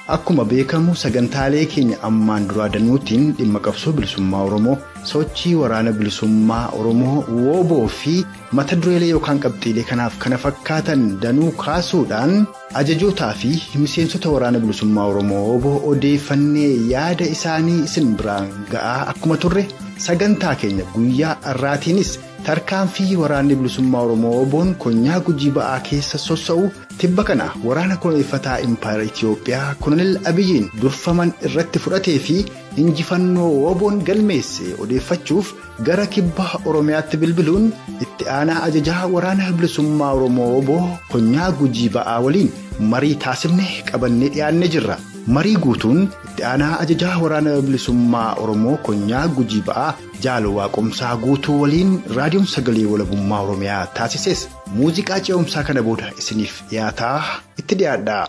Akkuma beekamu sagantaalee keenya ammaan duraa danuutiin dhimma qabsoo bilisummaa Oromoo, sochii waraana bilisummaa Oromoo, wooboo fi mata dureelee yookaan qabxiilee kanaaf kana fakkaatan danuu kaasuudhaan ajajootaa fi miseensota waraana bilisummaa Oromoo wooboo odeeffannee yaada isaanii isin biraan ga'aa akkuma turre sagantaa keenya guyyaa har'aatiinis tarkaanfii waraanni bilisummaa Oromoo wooboon konyaa Gujii ba'aa keessa sossa'u tibba kana waraana koloneeffataa Impaayera Itiyoophiyaa Koloneel Abiyyiin durfaman irratti fudhatee fi injifannoo wooboon galmeesse odeeffachuuf gara kibba Oromiyaatti bilbiluun itti aanaa ajajaa waraana bilisummaa Oromoo wooboo konyaa Gujii ba'aa waliin marii taasifne qabannee dhiyaannee jirra. Marii guutuun itti aanaa ajajaa waraana bilisummaa Oromoo konyaa Gujii ba'aa Jaal Waaqomsaa Guutuu waliin raadiyoon sagalee walabummaa Oromiyaa taasises muuziqaa ce'umsaa kana booda isiniif dhiyaataa itti dhiyaadha.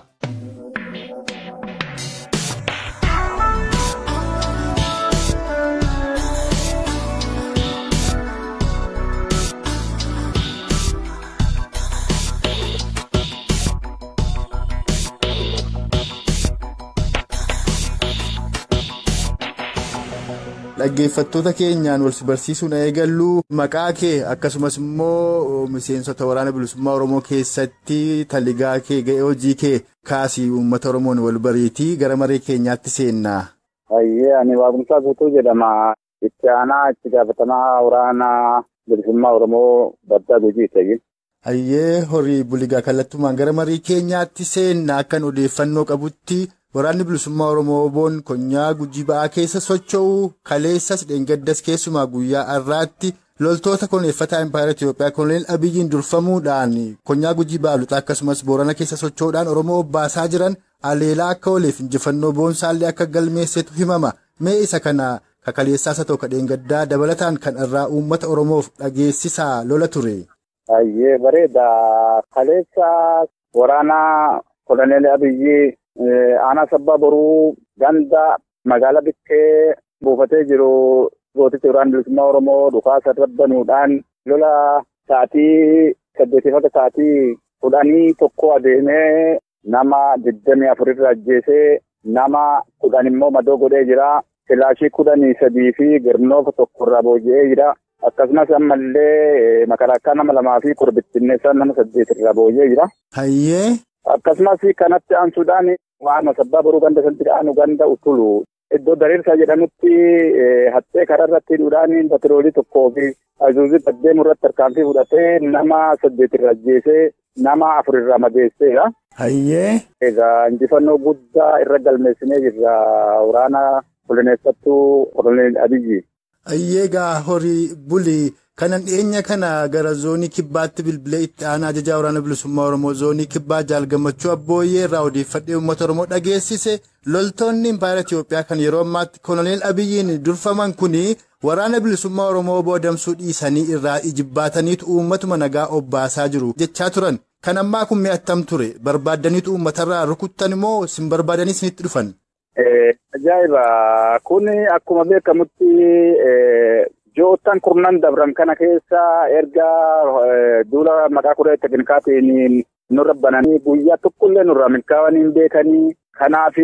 Dhaggeeffattoota keenyaan wal barsiisuun eegallu maqaa kee akkasumas immoo miseensota waraana bilisummaa Oromoo keessatti taligaa kee ga'ee hojii kee kaasii uummata Oromoon wal bariitii gara maree keenyaatti seenna. Hayyee ani Waaqomsaa Guutuu jedhama. Itti aanaa itti gaafatamaa waraana bilisummaa Oromoo Baddaa Gujiiti. Hayyee horii buligaa kallattumaan gara marii keenyaatti seenna akkan odeeffannoo qabutti. Waraanni bilisummaa Oromoo wooboon konyaa Gujii ba'aa keessa socho'u kaleessas dheengaddas keessumaa guyyaa har'aatti loltoota koloneeffataa Impaayera Itiyoophiyaa Koloneel Abiyyiin durfamuudhaan konyaa Gujii ba'aa lixaa akkasumas Boorana keessa socho'uudhaan Oromoo obbaasaa jiran aleelaa akka ooleef injifannoo boonsaallee akka galmeessetu himama. Mee isa kana kakaleessaas haa ta'u ka dheengaddaa dabalataan kan irraa uummata Oromoof dhageessisaa lola ture. Hayyee bareeda kaleessa waraana Koloneel Abiyyi. Aanaa sabbaa boruu ganda magaalaa Bikkee buufatee jiru gootichi waraana bilisummaa Oromoo dhukaasa irra banuudhaan lola sa'aatii 8 sa'aatii 11 adeemee nama 24 irra ajjeesee nama 10 immoo madoo godhee jira. Kilaashii 13 fi garnoofa 1 irraa booji'ee jira. Akkasumas ammallee makaraakkaa nama 2 fi korbittinneessaa nama 8 irraa booji'ee jira. Hayyee. Akkasumas kanatti aansuudhaan waan sabbaa boruu ganda sanatti aanu ganda utulu iddoo dariirsaa jedhamutti hattee karaa irratti hidhuudhaan patroolii tokkoo fi azuuzii baddeemu irratti tarkaanfii fudhatee nama 8 irra ajjeesee nama 4 irraa madeesseera. Hayyee. Egaa injifannoo guddaa irra galmeessinee jirra waraana koloneeffattuu Koloneel Abiyyi. Hayyee egaa horii bulii. Kanan dhiyeenya kana gara zoonii kibbaatti bilbilee itti aanaa ajajaa waraana bilisummaa Oromoo zoonii kibbaa Jaal Gammachuu Abbooyyee irraa odeeffadhee uummata Oromoo dhageessise loltoonni Impaayera Itiyoophiyaa kan yeroo ammaatti Koloneel Abiyyiin durfaman kuni waraana bilisummaa Oromoo boodamsuu dhiisanii irraa ijibbaataniitu uummatuma nagaa obbaasaa jiru jechaa turan. Kan ammaa kun mi'attam ture barbaaddaniitu uummatarraa rukuttan immoo sin barbaadanii isinitti dhufan. Ajaa'iba! Kun akkuma beekamutti. Joottan kurnan dabran kana keessa erga duula maqaa kuree tekinikaatiin nurra bananii guyyaa tokkollee nurraa milkaa'anii hin beekanii. Kanaaf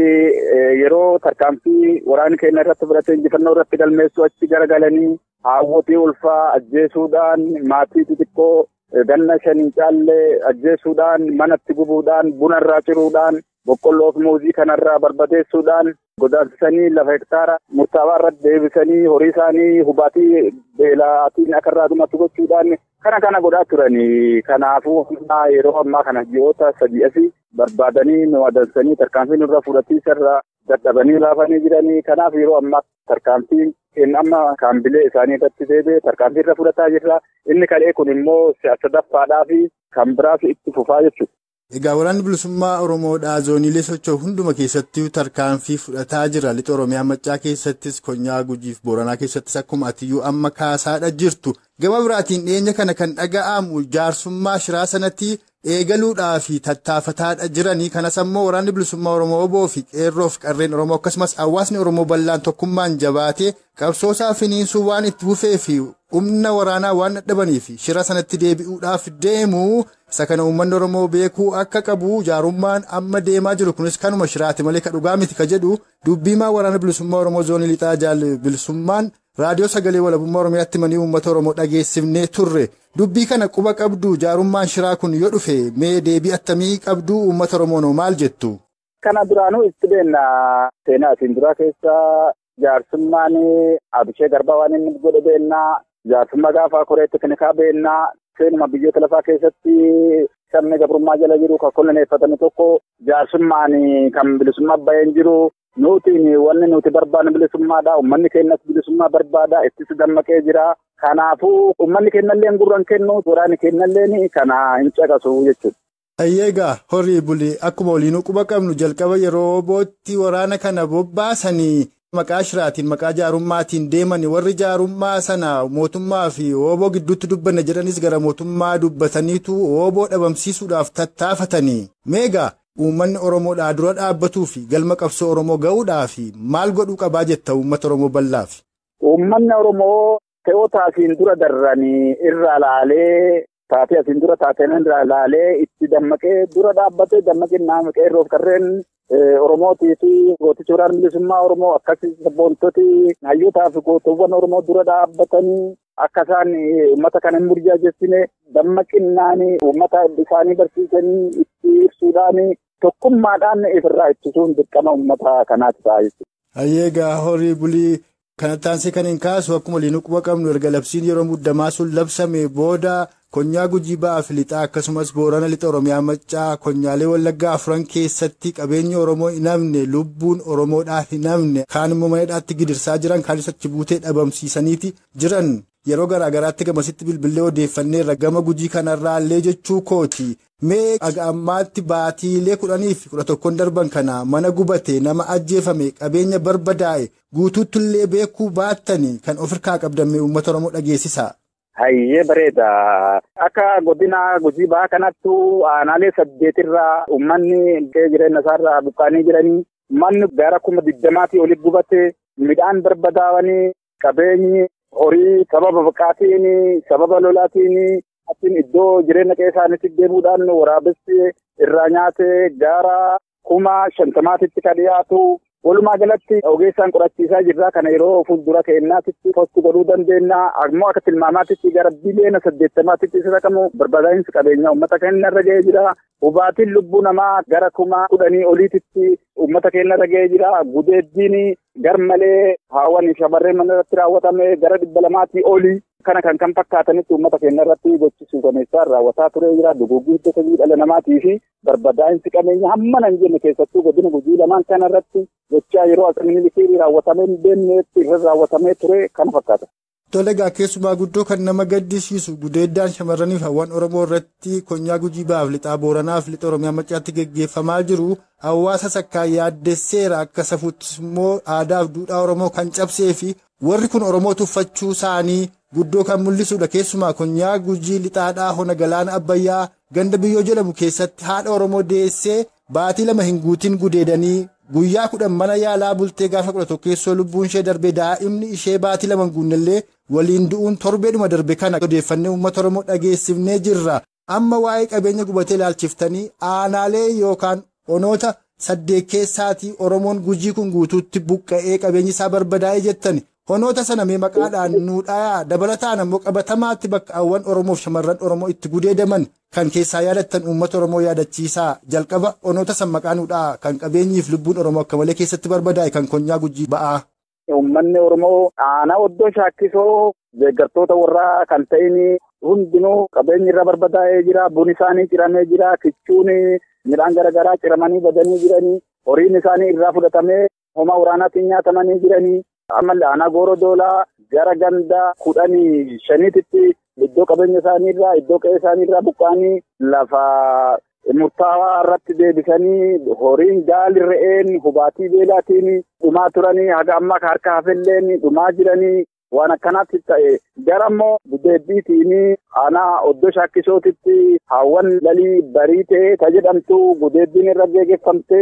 yeroo tarkaanfii waraanni keenya irratti fudhatee injifannoo irratti galmeessuu achi garagalanii haawwotii ulfaa ajjeesuudhaan maatii xixiqqoo ganna 5 caallee ajjeesuudhaan manatti gubuudhaan bunarraa ciruudhaan boqqolloo fi muuzii kanarraa barbadeessuudhaan godaansisanii lafa hektaara murtaawaa irratti deebisanii horii isaanii hubaatii beelaatiin akka irraa dhumatu gochuudhaan kana godhaa turanii. Kanaafuu yeroo ammaa kana ji'oota 3 asii barbaadanii nu adansanii tarkaanfii nurra fudhatiisa irra dadhabanii laafanii jiranii. Kanaaf yeroo ammaa tarkaanfiin amma kaambilee isaanii irratti deebi'ee tarkaanfii irra fudhataa jirra. Inni kalee kun immoo sadaffaadhaa fi kan biraas itti fufaa jechuudha. Egaa waraanni bilisummaa Oromoodhaa zooniilee socho'u hunduma keessatti tarkaanfii fudhataa jira. Lixa Oromiyaa Maccaa keessattis, Konyaa Gujiif Booranaa keessattis akkuma atiyyuu amma kaasaadha jirtu. Gama biraatiin dhiyeenya kana kan dhaga'amu jaarsummaa shiraa sanatti eegaluudhaa fi tattaafataadha jiranii. Kanas ammoo waraanni bilisummaa Oromoo oboo fi qeerroo fi qarreen Oromoo akkasumas hawaasni Oromoo bal'aan tokkummaan jabaatee qabsoosaa finiinsuu waan itti fufee fi humna waraanaa waan dadhabanii fi shira sanatti deebi'uudhaaf deemu. Isa kana uummanni Oromoo beekuu akka qabu jaarummaan amma deemaa jiru kunis kanuma shiraati malee ka dhugaa miti ka jedhu dubbiimaa waraana bilisummaa Oromoo zoonii lixaa jaal bilisummaan raadiyoo sagalee walabummaa Oromiyaatti manii uummata Oromoo dhageessifnee turre. Dubbii kana quba qabdu jaarummaan shiraa kun yoo dhufe mee deebii attamii qabdu uummata Oromoo maal jettu? Kana duraanuu itti beenna seenaa asiin duraa keessa jaarsummaan Abishee Garbaa waan inni godhe beennaa, jaarsummaa gaafa koree teknikaa beennaa, seenuma biyyoota lafaa keessatti sabni gabrummaa jala jiru kan koloneeffatame tokko jaarsummaan kan bilisummaa baheen jiru. Nuti wanni nuti barbaadnu bilisummaadha. Uummanni keenyas bilisummaa barbaada. Ittis dammaqee jira. Kanaafuu uummanni keenyallee gurra hin kennu, waraanni keenyallee kana hin caqasu jechuudha. Ayyeegaa horii bulii akkuma waliinuu quba qabnu jalqaba yeroo bootti waraana kana bobbaasanii maqaa shiraatiin maqaa jaarummaatiin deemani warri jaarummaa sana mootummaa fi ooboo gidduutti dubbanna jedhanis gara mootummaa dubbataniitu ooboo dhabamsiisuudhaaf tattaafatanii. Meegaa uummanni Oromoodhaa dura dhaabbatuu fi galma qabsoo Oromoo ga'uudhaaf maal godhuu qabaa jetta uummata Oromoo bal'aaf? Uummanni Oromoo ta'oota asiin dura darranii irraa laalee taatee asiin dura taateen irraa laalee itti dammaqee dura dhaabbatee dammaqinaan qeerroof qarreen Oromootii fi gooticha waraana bilisummaa Oromoo akkasumas sabboontoti hayyootaa fi gootowwan Oromoo dura dhaabbatanii akka isaan uummata kana hin burjaajessine dammaqinnaan uummata isaanii barsiisanii itti ibsuudhaan tokkummaadhaan ifirraa ittisuun dirqama uummata kanaati ta'a jechuudha. Ayyeegaa horii bulii kanatti aansee kan hin kaasu akkuma waliin quba qabnu erga labsiin yeroo muddamaa sun labsame booda konyaa Gujii ba'aa fi lixaa akkasumas Boorana lixa Oromiyaa Maccaa konyaalee Wallaggaa afuran keessatti qabeenyi Oromoo hin hafne, lubbuun Oromoodhaa hin hafne, kaan immoo mana hidhaatti gidirsaa jiran, kaanis achi buutee dhabamsiisaniiti jiran. Yeroo garaagaraatti gamasitti bilbilee odeeffanneerra gama Gujii kanarraallee jechuu kooti. Mee aga ammaatti baatiilee 10 fi 11 darban kana mana gubate, nama ajjeefame, qabeenya barbadaa'e guutuuttullee beekuu baattanii kan ofirkaa qabdame uummata Oromoo dhageessisa. Hayyee bareeda. Akka godina Gujii ba'aa kanattu aanaalee 8 irraa uummanni jireenya isaarraa buqqaanii jiranii manni gara 20,000 olitti gubate, midhaan barbadaa'anii, qabeenyi horii sababa baqaatiin, sababa lolaatiin achiin iddoo jireenya qe'ee isaaniitti deemuudhaan waraabessi irraa nyaate gara 50,000 kan dhiyaatu. Walumaa galatti ogeessaan qorachiisaa jirra. Kana yeroo fuuldura keenyaatti posti godhuu dandeenya. Ammoo akka tilmaamaatti gara biliyoona 80 isa dhaqamu barbadaa'insi qabeenyaa uummata keenya irra ga'ee jira. Hubaatiin lubbuu namaa gara 10,000 oliitti uummata keenya irra ga'ee jira. Gudeeddiin garmalee haawwan shamarreen mana irratti raawwatame gara 200 olii. Kana kan fakkaatanitti uummata keenya irratti gochisuun kaneessaan raawwataa turee jira. Duguggii hidda dhala namaatii fi barbadaa'insi qabeenya hamma hin jenne keessattuu godina Gujii lamaan kana irratti gochaa yeroo aqamni raawwatamee hin beeknetti irra raawwatamee ture kana fakkaata. Tole egaa keessumaa guddoo kan nama gaddisiisu gudeeddaan shamarraniif hawwan Oromoo irratti konyaa Gujii ba'aaf lixaa Booranaaf lixa Oromiyaa Maccaatti geggeeffamaa jiru hawaasa sakkaa yaaddesseera. Akka safuuttis immoo aadaaf duudhaa Oromoo kan cabsee fi warri kun Oromoo tuffachuu isaanii guddoo kan mul'isudha. Keessumaa konyaa Gujii lixaadhaa hona galaana Abbayyaa ganda biyyoo jedhamu keessatti haadha Oromoo deessee baatii 2 hin guutin gudeedanii guyyaa 10 mana yaalaa bultee gaafa 11 keessoo lubbuun ishee darbe daa'imni ishee baatii 2 hin guunnellee waliin du'uun torbeedhuma darbe kana odeeffannee uummata Oromoo dhageessifnee jirra. Amma waa'ee qabeenya gubatee ilaalchiftanii aanaalee yookaan onoota 8 keessaatii Oromoon Gujii kun guutuutti buqqa'ee qabeenyi isaa barbadaa'ee jettani. Honoota sana mee maqaadhaan nuu dhayaa dabalataan ammoo qabatamaatti bakka hawwan Oromoof shamarran Oromoo itti gudeedaman kan keessaa yaadattan uummata Oromoo yaadachiisaa. Jalqaba onoota san maqaa nuu dhayaa kan qabeenyiif lubbuun Oromoo akka malee keessatti barbadaa'e kan konyaa Gujii ba'aa. Uummanni Oromoo aanaa oddoo shaakkisoo deeggartoota warraa kan ta'in hundinuu qabeenyi irra barbadaa'ee jira. Bunni isaanii ciramee jira. Kichuun midhaan garaagaraa ciramanii badanii jiranii. Horiin isaanii irraa fudhatamee homaa waraanaatiin nyaatamanii jiranii. Ammallee aanaa Gooroo Doolaa gara ganda 15 iddoo qabeenya isaaniirraa iddoo qe'ee isaaniirraa buqqaanii lafa murtaawaa irratti deebisanii horiin gaalli re'een hubaatii beelaatiin dhumaa turanii haga ammaa harka hafelleen dhumaa jiranii. Waan akkanaatti ta'e gara immoo gudeeddiitiin aanaa oddoo shaakkisootitti haawwan lalii bariitee ta jedhamtu gudeeddiin irra geggeeffamte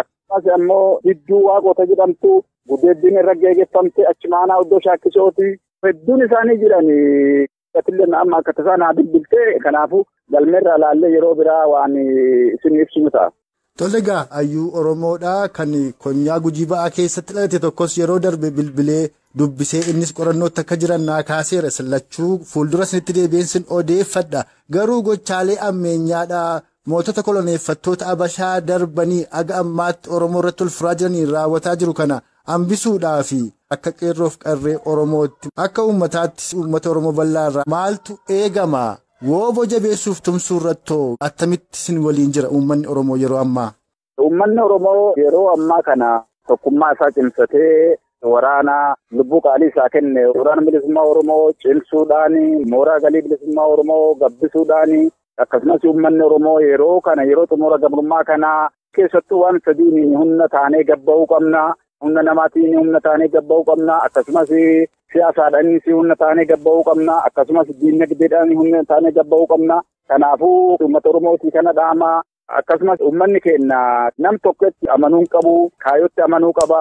akkasumas ammoo didduu waaqoo ta jedhamtu gudeeddiin irra geggeeffamte achuma aanaa oddoo shaakkisooti. Hedduun isaanii jiran Atillee amma akka tasaa naa bilbiltee kanaafuu galmeerraa laallee yeroo biraa waan isin ibsinu ta'a. Tole egaa hayyuu Oromoodhaa kan konyaa Gujii Ba'aa keessatti dhalate tokkos yeroo darbe bilbilee dubbisee innis qorannootti akka jiran naa kaaseera. Sillachuu fuuldura isinitti deebiin sin odeeffadha. Garuu gochaalee ammeenyaadhaa mootota koloneeffattoota Abashaa darbanii aga ammaatti Oromoo irratti ulfuraa jiranii raawwataa jiru kana hambisuudhaa fi akka qeerroof qarree Oromootti akka uummataatti uummata Oromoo bal'aa irraa maaltu eegama? Wooboo jabeessuuf tumsuu irrattoo attamitti isin waliin jira uummanni Oromoo yeroo ammaa? Uummanni Oromoo yeroo ammaa kana tokkummaa isaa cimsatee waraana lubbuu qaalii isaa kenne waraana bilisummaa Oromoo cimsuudhaan mooraa galii bilisummaa Oromoo gabbisuudhaan akkasumas uummanni Oromoo yeroo kana yeroo xumura gabrummaa kanaa keessattuu waan sadiin humna taanee gabba'uu qabna. Humna namaatiin humna taanee gabba'uu qabna. Akkasumas siyaasaadhaanis humna taanee gabba'uu qabna. Akkasumas diinagdeedhaan humna taanee gabba'uu qabna. Kanaafuu uummata Oromootii kana dhaama. Akkasumas uummanni keenya nam tokkotti amanuu qabu. Kaayootti amanuu qaba.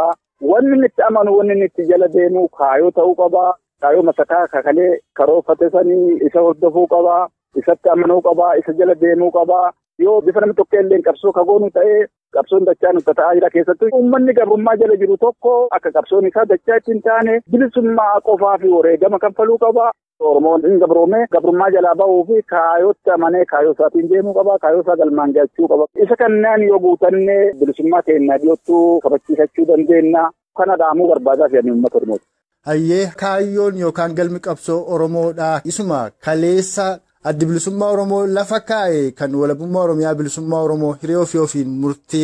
Wanni inni itti amanu wanni inni itti jala deemu kaayoo ta'uu qaba. Kaayoo masakaa kakalee karoorfate sanii isa hordofuu qaba. Isatti amanuu qaba. Isa jala deemuu qaba. Yoo bifa namni tokko illee qabsoo kagoonu ta'ee qabsoon dachaa nuti ta'aa jira keessattuu uummanni gabrummaa jala jiru tokko akka qabsoon isaa dachaa ittiin taane bilisummaa qofaa fi wareegama kanfaluu qaba. Oromoon hin gabroome gabrummaa jalaa bahuu fi kaayootti amanee kaayoo isaatiin deemuu qaba. Kaayoo isaa galmaan gahuu qaba. Isa kanneen yoo guutanne bilisummaa keenya dhiyoottuu kabachiifachuu dandeenya. Kana dhaamuu barbaadaa fi uummata Oromooti. Hayyee kaayyoon yookaan galmi qabsoo Oromoodhaa isuma kaleessa addi bilisummaa Oromoo lafa kaa'e kan walabummaa Oromiyaa bilisummaa Oromoo hiree ofii ofiin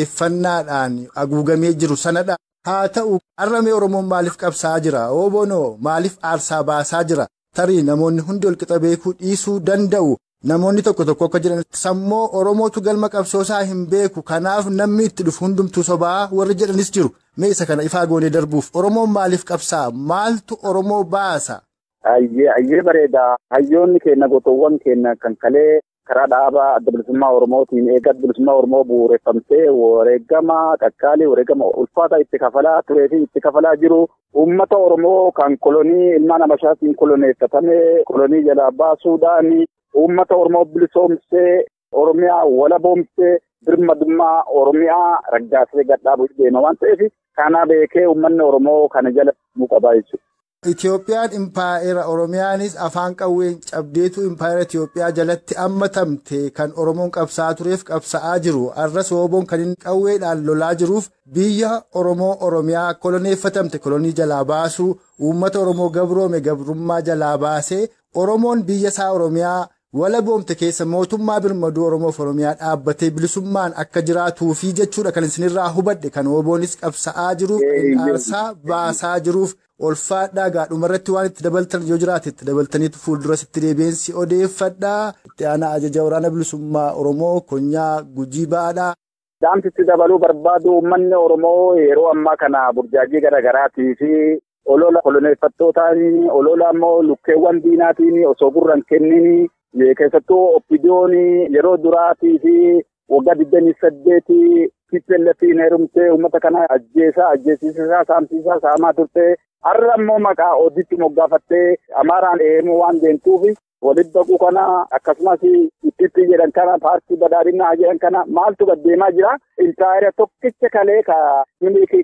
murteeffannaadhaan haguugamee jiru sanadha. Haa ta'u har'amee Oromoon maaliif qabsaa jira? Oboonoo maaliif aarsaa baasaa jira? Tarii namoonni hundi walqixa beekuu dhiisuu danda'u. Namoonni tokko tokko akka jedhan sammuu Oromootu galma qabsoosaa hin beeku. Kanaaf namni itti dhufu hundumtuu sobaa warri jedhanis jiru. Mee isa kana ifaa goonee darbuuf Oromoon maaliif qabsaa? Maaltu Oromoo baasa? Hayyee bareeda. Hayyoonni keenya gootowwan keenya kan kalee karaa dhaabaa adda bilisummaa Oromootiin eega adda bilisummaa Oromoo bu'uureffamtee wareegama qaqqaalii wareegama ulfaataa itti kafalaa turee fi itti kafalaa jiru. Uummata Oromoo kan kolonii ilmaan Habashaatiin koloneeffatame kolonii jalaa baasuudhaan uummata Oromoo bilisoomsee Oromiyaa walaboomsee birmadummaa Oromiyaa raggaasee gadhaabuuf deema waan ta'eef kana beekee uummanni Oromoo kana jala nu qabaa jechuudha. Itoophiyaan impaayera Oromiyaanis afaan qawween cabdeetu impaayera Itoophiyaa jalatti hammatamte kan Oromoon qabsaa'aa tureef qabsaa'aa jiru. Arras Oboon kan inni qawweedhaan lolaa jiruuf biyya Oromoo Oromiyaa koloneeffatamte kolonii jalaa baasuu uummata Oromoo gabroome gabrummaa jalaa baasee Oromoon biyya isaa Oromiyaa walaboomte keessa mootummaa birmaduu Oromoof Oromiyaa dhaabbatee bilisummaan akka jiraatuufi jechuudha kan isinirraa hubadhe kan Oboonis qabsaa'aa jiruuf aarsaa baasaa jiruuf. Olfaadhaa gaadhumarratti waan itti dabaltan yoo jiraate itti dabaltaniitu fuuldura sitti deebiinsi odeeffadhaa. Itti aanaa ajaja waraana bilisummaa Oromoo konyaa Gujii Ba'aadhaa. Dhaamsi itti dabaluu barbaadu uummanni Oromoo yeroo ammaa kana burjaajii garaagaraatii fi olola koloneeffattootaan olola immoo lukkeewwan diinaatiin osoo gurra hin kennin keessattuu oppidiyoon yeroo duraatii fi waggaa 28 TPLF'n heerumtee uummata kana ajjeesaa ajjeesiisaa saamsiisaa saamaa turte. Har'a immoo maqaa oditti moggaafattee Amaaraan heerumuu waan deemtuuf walitti baquu kana akkasumas itti jedhan kana paartii badhaadhinaa jedhan kana maaltu gaddeemaa jira. Impaayera tokkicha kalee ka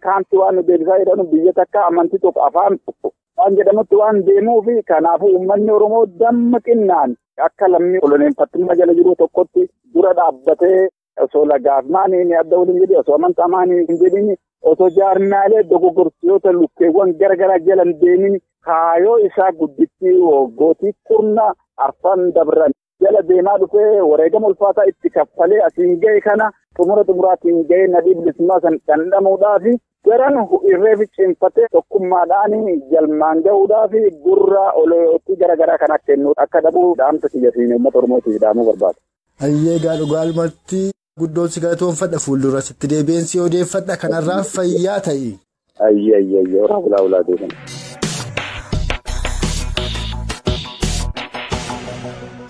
kaanti waan nu deebisaa jedhamu biyya takka amantii tokko afaan tokko waan jedhamutti waan deemuuf kanaafuu uummanni Oromoo dammaqinnaan akka lammii koloneeffattummaa jala jiru tokkotti dura dhaabbatee osoo lagaaf maanii adda waliin jedhi osoo amantaa maanii hin jedhin osoo jaarmaalee dogoggorsiyoota lukkeewwan garagaraa jala hin deemin kaayoo isaa gudditti waggootii kurna arfan dabran jala deemaa dhufee wareegama ulfaataa itti kaffalee asiin ga'e kana xumura xumuraatiin ga'e nadhii bilisummaa san dhandhamuudhaaf garan irree cimfatee tokkummaadhaan galmaan gahuudhaaf gurra olootti garagaraa kana kennu akka dhabuu dhaamsa kiyyasiin uummata Oromootiif dhaamuu barbaada. Hayyee egaa dhugaalumatti guddoon si galatoonfadha fuuldura sitti deebiin si odeeffadha kanarraa fayyaa ta'i. Hayyee hayyee horaa bulaa bulaa deeman.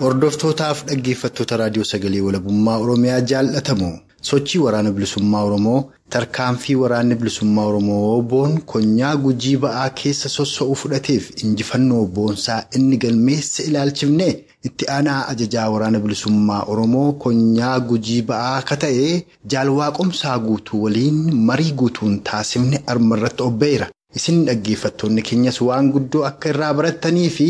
Hordoftootaaf dhaggeeffattoota raadiyoo sagalee walabummaa Oromiyaa jaallatamu sochii waraana bilisummaa Oromoo tarkaanfii waraanni bilisummaa Oromoo boon konyaa Gujii ba'aa keessa sossoo'u fudhateef injifannoo boonsaa inni galmeessa ilaalchifne itti aanaa ajajaa waraana bilisummaa Oromoo konyaa Gujii ba'aa akka ta'e jaalwaaqomsaa guutuu waliin marii guutuun taasifne armarratti obbeera. Isin dhaggeeffattoonni keenyas waan guddoo akka irraa barattanii fi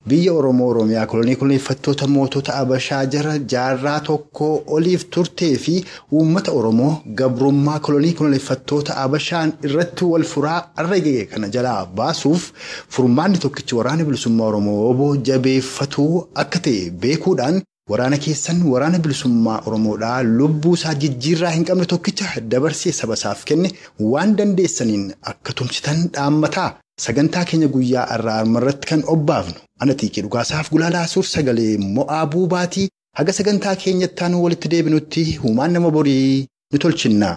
biyya Oromoo Oromiyaa kolonii koloneeffattoota mootota Abashaa jara jaarraa tokkoo oliif turtee fi uummata Oromoo gabrummaa kolonii koloneeffattoota Abashaan irratti wal furaa argee kana jalaa baasuuf furmaanni tokkichi waraana bilisummaa Oromoo obbo jabeeffatuu akka ta'e beekuudhaan waraana keessan waraana bilisummaa Oromoodhaa lubbuu isaa jijjiirraa hin qabne tokkicha dabarsee saba isaaf kenne waan dandeessaniin akka tumsitan dhaammataa. Sagantaa keenya guyyaa har'aa irratti kan obbaafnu ana Xiiqii Dhugaasaaf Gulaalaa Suur Sagalee Mo'aa Buubaatii haga sagantaa keenyatti aanu walitti deebinutti humaan nama borii nu tolchinna.